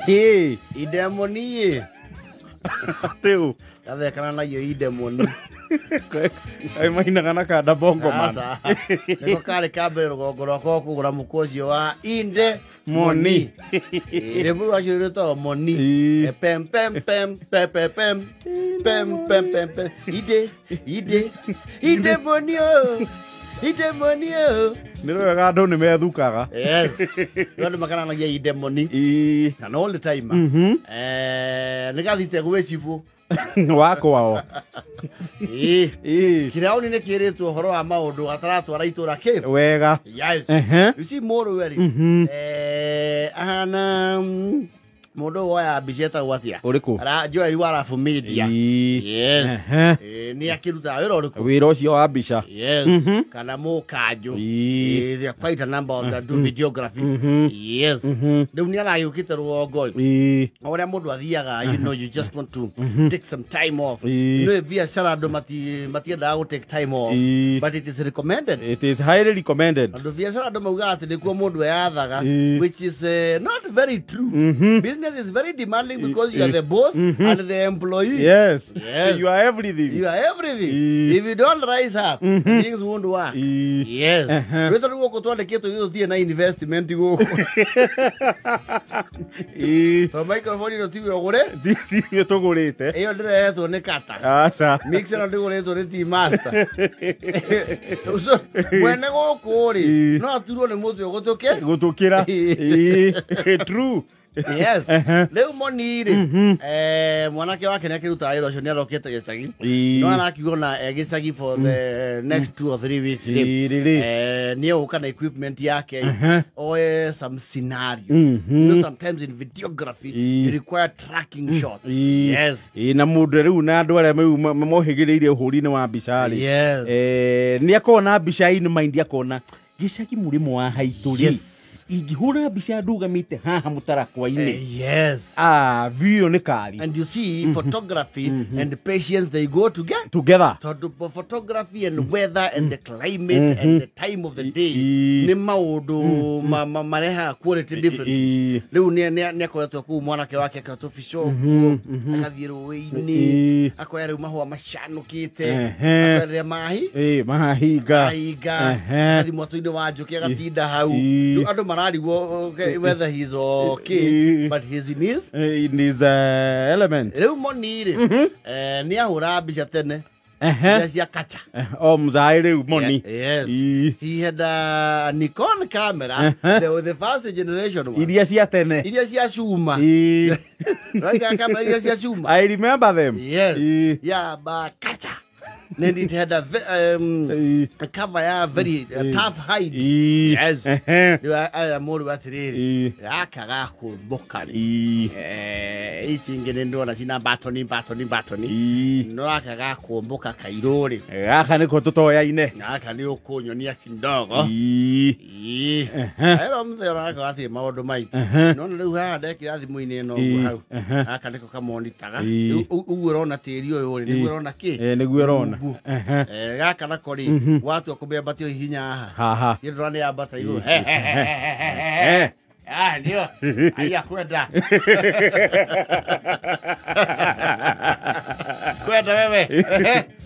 Ĩĩ. Idemoni. Tĩu. Gathekana nayo idemoni. Ai mainaga na kanda bongo man. Aca. Nĩko karĩ ka mbere rũgongo rwakwa kũgũra mũkwa ũcio wa inde Moni. Rĩmwe rwacio rwĩtagwo moni. Ĩĩ. Pem pem pem pe pe pem pem pem pem pem ide ide ide moni o ide moni o. Nĩ wega andũ nĩ methukaga. Yes. Rĩu andũ makaranagia ide moni. Ĩĩ. Na all the time. Nĩ gathite gwĩ cibũ. Wa kwao. Ĩĩ. Ĩĩ. Kĩraũni nĩ kĩrĩtwo ũhoro wa maũndũ gataratwara itũra kĩ. Wega. Yes. Ehe. You see mũrũwe rĩ, ahana mũndũ woya mbica etagwo atĩa? Ũrĩkũ? Joel wa Arabu Media. Ĩĩ. Yes. Ehe. Nĩ akĩrutaga wĩra ũrĩkũ? Wĩra ũcio wa mbica. Yes. Kana mũkanjũ. Ĩĩ. There are quite a number of that do videography. Yes. Rĩu nĩ aragĩũkĩte rũgongo rĩ. Ĩĩ. O ũrĩa mũndũ athiaga, you know, you just want to take some time off. Ĩĩ. Nĩ biacara andũ matiendaga gũ take time off. Ĩĩ. But it is recommended. It is highly recommended. Andũ biacara andũ maugaga atĩ nĩkuo mũndũ eyathaga, Ĩĩ. which is not very true. Business is very demanding because you are the boss and the employee. Yes. Yes. You are everything. You are everything. Ĩĩ. If you don't rise up, things won't work. Ĩĩ. Yes. Rwĩtwo rĩu gũkũ twandĩkĩtwo ithuĩ tũtirĩ na investment gũkũ. Ĩĩ. Tondũ microphone ĩno tiwe ũgũre, Thiĩ tũgũrĩte. ĩyo ndĩrehetwo nĩ kata. Aca. Mixer ĩno ndĩgũrĩtwo nĩ Tea Master. So, mwene gũkũ rĩ, Ĩĩ. no aturwo nĩ mũtwe ũgũtũke. Gũtũkĩra. Ĩĩ. True. Yes. Rĩu moni rĩ, mwanake wake nĩ akĩrutaga wĩra ũcio nĩ arokĩte gĩcagi. Ĩĩ. No arakiuga ona e gĩcagi for the next 2 or 3 weeks rĩ. Ĩĩ, rĩ. Nĩ egũka na equipment yake oe some scenario. You know, sometimes in videography Ĩĩ. you require tracking shots. Ĩĩ. Yes. Ĩĩ, na mũndũ rĩu na andũ arĩa rĩu mohĩgĩrĩire ũhũri-inĩ wa mbica rĩ. Yes. Nĩ akona mbica in mind akona gĩcagi mũrĩmo wa haitũ rĩ. Yes. Ingĩhũra mbica ndũgamĩte haha mũtarakwa-inĩ. Yes. Ah, view nĩ kari. And you see, photography and patience, they go together. Together. Tondũ photography and weather and the climate and the time of the day Ĩĩ. nĩ maũndũ marehaga quality different. Ĩĩ. Rĩu nĩ akoretwo kũu mwanake wake akoretwo bica ũguo agathiĩ rũĩ-inĩ Ĩĩ. akoya rĩu mahũa macanũkĩte Ehe. akoya rĩrĩa mahi Ĩĩ, mahinga. mahinga Ehe. agathiĩ mwatũ-inĩ wa njũkĩ agatinda hau. Ĩĩ. Rĩu andũ mararigwo, okay, whether he's okay Ĩĩ. but he's in his In his element. Rĩu moni rĩ, nĩ ahũra mbica tene Ehe. iria cia kacha. O mzaĩ rĩu moni. Yes. Ĩĩ. He had a Nikon camera, the first generation one. Iria cia tene. Iria cia cuma. Ĩĩ. Right, camera iria cia cuma. I remember them. Yes. Ĩĩ. Yeah, but kacha. Then it had a Ĩĩ. a cover ya very tough hide. Ĩĩ. Yes. Ehe. Rĩu arera mũrũ atĩrĩrĩ, Ĩĩ. gaka gakũmbũka rĩ. Ĩĩ. Ici ingĩ nĩ ndona cina batoni batoni batoni. Ĩĩ. No gaka gakũmbũka kairũ rĩ. Gaka nĩko tũtoyaine. Gaka nĩ ũkũnyonia kidogo. Ĩĩ. Ĩĩ. Ero mũthee ũraka atĩ maũndũ maingĩ. No rĩu haha ndekĩra thimũ-inĩ ĩno ũguo Ĩĩ. hau. Ehe. Gaka nĩko kamonitaga. Ĩĩ. Rĩu ũguo ũrona tĩri ũyũ rĩ, nĩguo ũrona kĩ? Ĩĩ, nĩguo ũrona. Rungu. Ehe. Gaka nako rĩ, watua kũmĩambatia hihinya haha. Haha. Niĩ ndĩrona nĩ yambata igũrũ. Eh. Ah, ndio. Aya kwenda. Kwenda wewe.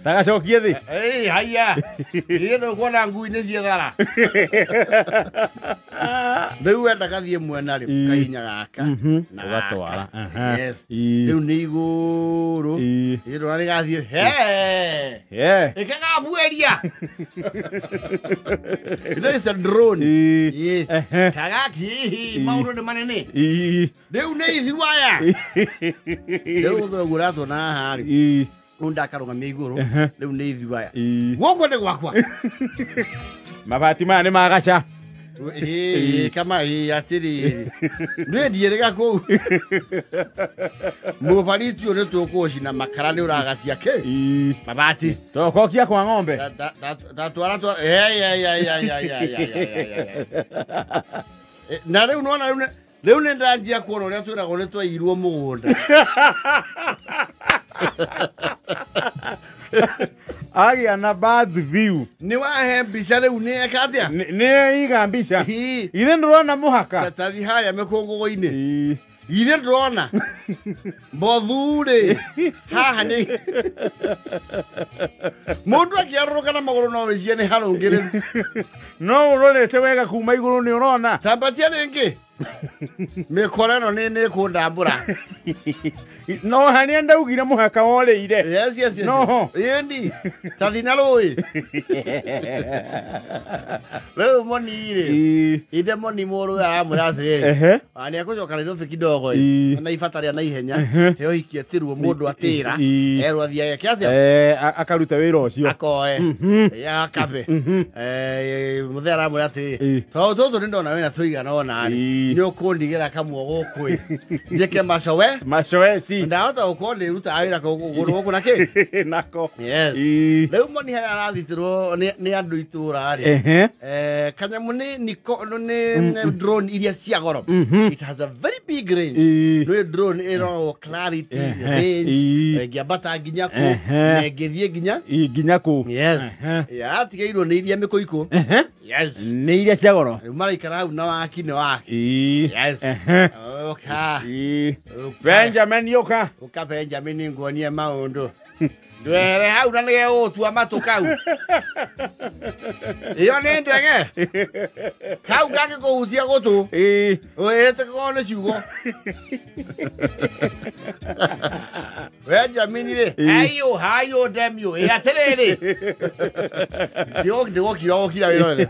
Tagacokie thĩ. Ei, haya. Niĩ ndũkuona ngui nĩ ciethara. Rĩu wenda gathiĩ mwena rĩ, Ĩĩ. kahinya gaka. Na Ũgatwara. gaka. Aha. Yes. Ĩĩ. Rĩu nĩ igũrũ. Ĩĩ. Ĩ ndũrona nĩ gathiĩ. He. Yeah. Ĩkagabuĩria. You know it's a drone. Ĩĩ. Ĩĩ. Ehe. Kagaki hihi maũndũ nĩ manene. Ĩĩ. Rĩu nĩ ithuaya. Rĩu thoguo ũratwona haha rĩ. Ĩĩ. Rĩu ndakarũgamia igũrũ. Rĩu nĩ ithuaya. Ĩĩ. Gũkũ nĩ gwakwa. Mabati maya nĩ magaca. Ĩĩ, kama ĩĩ atĩrĩrĩ. Niĩ ndiĩrĩga kũu. Mũbariti ũyũ nĩ tũkũũcina makara nĩ ũragacia kĩ? Ĩĩ. Mabati. Tokokia kwa ng'ombe. Tatwara twa na rĩu nona rĩu rĩu nĩ ndanjia kuona ũrĩa twĩragwo nĩ twairwo mũgũnda. Agĩa na birds view. Nĩ wahe mbica rĩu nĩ eka atĩa? Nĩ iga mbica. Ithe ndũrona mũhaka. Tathi harĩa mĩkũngũgũ-inĩ. Ithe ndũrona. Mbothu-rĩ haha nĩ mũndũ akĩarũrũka na magũrũ no wĩcirie nĩ harũngĩrĩru. No ũrorete wega kuma igũrũ nĩ ũrona. Tambatia rĩngĩ. Mĩkora ĩno nĩ ĩkũndambũra. No harĩa ndaugire mũhaka worĩire. Yes, yes, yes. No. Ĩni. Tathi na rũĩ. Rĩu moni-rĩ. Inde moni mũrũ aramwĩra atĩrĩrĩ. Nĩ ekũcoka Nairobi kidogo ĩ. Na ibata rĩa naihenya. He ũhiki etirwo mũndũ atĩra. Erwo athiĩ ageke atĩa? Akaruta wĩra ũcio. Akoe. Akabe. Mũthee aramwĩra atĩrĩrĩ. Tondũ tũtũ nĩ ndona wĩna tũigana ũna rĩ. Nĩ ũkũndigĩra kamwe gũkũ ĩ. Njĩke macowe. Macoeci. Ndahota gũkorwo ndĩrutaga wĩra kũgũrũ gũkũ na kĩ? Nako. Yes. Rĩu moni harĩa arathitĩrwo nĩ andũ itũra rĩ. Kanyamũ nĩ drone iria cia goro. It has a very big range. Nĩ drone ĩroragwo clarity, range, ĩngĩambata nginya kũ, na ĩngĩthiĩ nginya? Nginya kũ. Yes. Yaratigĩirwo nĩ iria mĩkũikũ. Yes. Nĩ iria cia goro. Rĩu maraikara hau na waki nĩ waki. Yes. Ũka. Benjamin yoka. Ũka Benjamin nguonie maũndũ. Ndwere hau na nĩgegũgũtua matũ kau. Ĩyo nĩ ndege. Kau kangĩkũhutia gũtũ. Wĩhĩte korwo nĩ ciugo. Benjamin rĩ, hayũ hayũ ndemio, ĩ atĩrĩrĩ. Ndigũkira gũkira wĩrorere.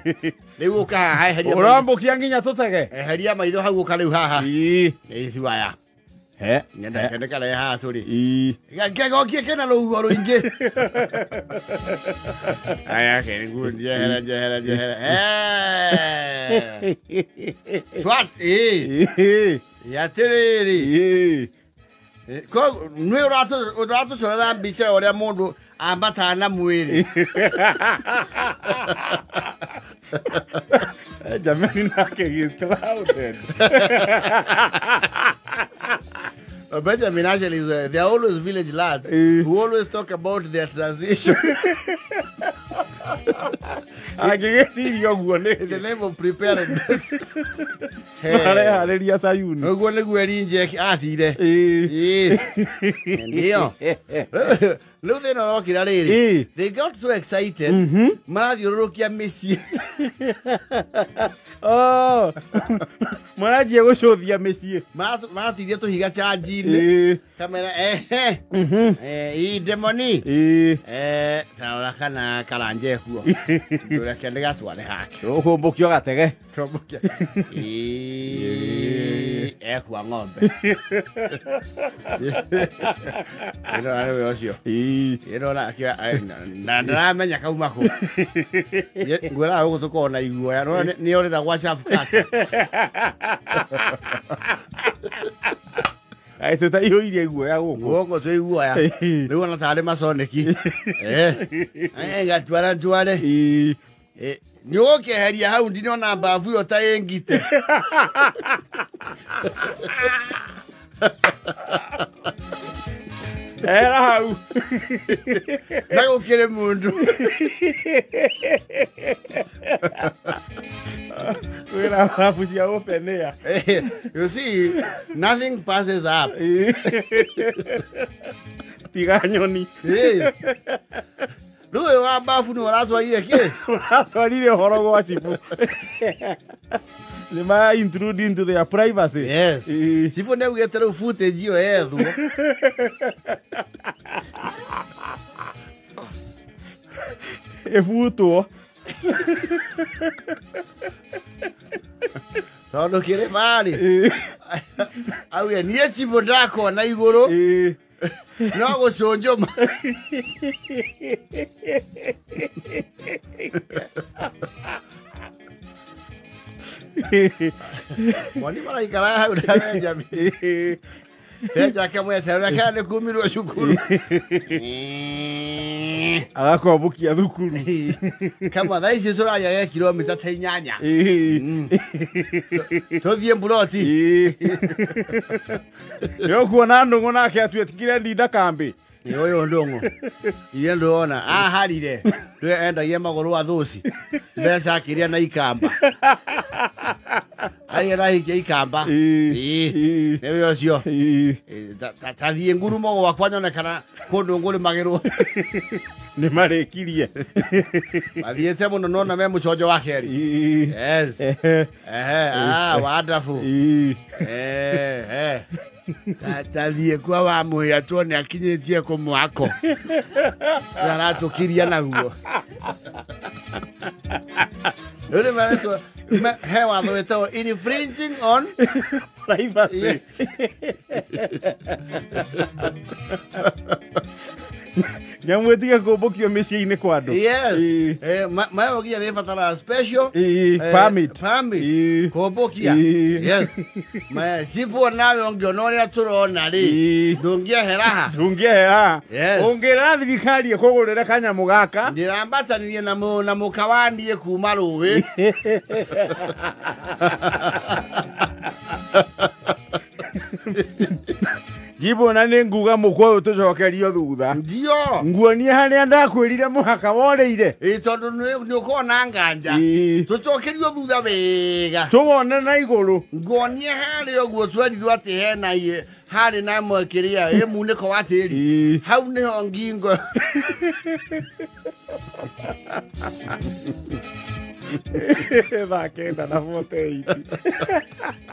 Rĩu ũka haha eheria. Ũrambũkia nginya tũtege. Eheria maitho hau ũka rĩu haha. Nĩ ithuaya. He. Nyenda kende kare haha tũrĩ. Kegokie kena rũhuho rũingĩ. Aya ke nguo njehera njehera njehera. Twat ĩ. Atĩrĩrĩ. Nĩ ũratũcorera mbica ũrĩa mũndũ ambataga na mwĩrĩ. Jamani nake he is clouded. Benjamin actually is, they are always village lads who always talk about their transition. Angĩgĩciria ũguo nĩ In the name of preparedness. Mareharĩria Sayuni. Ũguo nĩguo Erinje athire. Ndio. Rĩu thĩna ũrokĩra rĩrĩ. They got so excited. Marathiũrũrũkia mĩciĩ. Oh. Maranjia gũcũthia mĩciĩ. Maratiria tũhiga charge-inĩ. Kamera ehe. Ii demoni. Tarora kana karanje kuo. Ndũreke ndĩgatware hake. Ũkũmbũkio gatege. Kũmbũkia. Ii ekua ng'ombe. Ĩno nĩwe ũcio. Ĩno na ndaramenya kauma kũ. Ngwĩraga gũkũ tũkoragwo na iguoya. Nĩ orĩra gwa chafu kaka. Ai tũtaihũirie iguoya gũkũ. Gũkũ twĩ iguoya. Rĩu ona tarĩ maconeki. Gatwara ntware. Nĩ ũgũkĩeheria hau ndinona mbabu ĩyo ta ĩ ngite. Era hau. Na gũkĩrĩ mũndũ. Wĩra babu cia open air. You see, nothing passes up. Tiga nyoni. Rĩu ũyũ wa babu nĩ ũratwarire kĩ? Ũratwarire ũhoro gwa cibũ. Nĩ ma intrude into their privacy. Yes. Cibũ nĩ augĩte rĩu footage ĩyo yethwo. Ĩbutwo. Tondũ kĩrĩ barĩ. Auge niĩ cibũ ndakona igũrũ. No gũcũnjũma. Mwani maraikara hau na Benjamin. Benja akamweterera kana nĩ kumirwo cukuru. Agakwambũkia thukuru. Kama thaa ici tũraria ge kilomita ta 8. Tũthiĩ mburoti. Nĩ ũkuona ndũng'ũ nake atuĩkire ndinda kambĩ. Nĩ ũyũ ndũng'ũ iria ndũrona aharire ndwe endagia magũrũ athuci mbeca akĩrĩa na ikamba arĩa nahikia ikamba. Ĩĩ. Ĩĩ, nĩwe ũcio. Ĩĩ. Ĩĩ, ta thiĩ ngurumo gwakwa nyone kana kũndũ ngũrĩmagĩrwo. Nĩ marĩkirie. Mathiĩte mũno nona me mũconjo wa kerĩ. Ĩĩ. Yes. Ehe. Ehe, ah, wonderful. Ĩĩ. Eh, eh. Tathiĩ kwa wa mũhĩa tuone akinyĩtie kũ mwako aratũkiria naguo. Rĩu nĩ maretwo he watho wĩtagwo infringing on privacy. Yes. Nyamũ ĩtige kũmbũkio mĩciĩ-inĩ kwa andũ. Yes. Ĩĩ. Eh, mayo nginya nĩ ĩbataraga special Ĩĩ, permit. Permit. Ĩĩ. Kũmbũkia. Ĩĩ. Yes. Cibwo nawe ũngĩona ũrĩa tũrona rĩ, Ĩĩ. ndũngĩehera ha. Ndũngĩehera. Yes. Ũngĩra thirikari ĩkũgũrĩre kanyamũ gaka. Ndĩrambatanirie na na mũka wa niĩ kuma rũĩ. Njibona nĩ nguga mũkwa ũyũ tũcokerio thutha. Ndio. Nguonie harĩa ndakwĩrire mũhaka worĩire. Ĩ tondũ nĩ ũkona nganja. Ĩĩ. Tũcokerio thutha wega. Tũwone na igũrũ. Nguonie harĩa ũguo twerirwo atĩ hena harĩ na kĩrĩa ĩ munĩko wa tĩri. Ĩĩ. Hau nĩho ngingo. Thaa 9:48.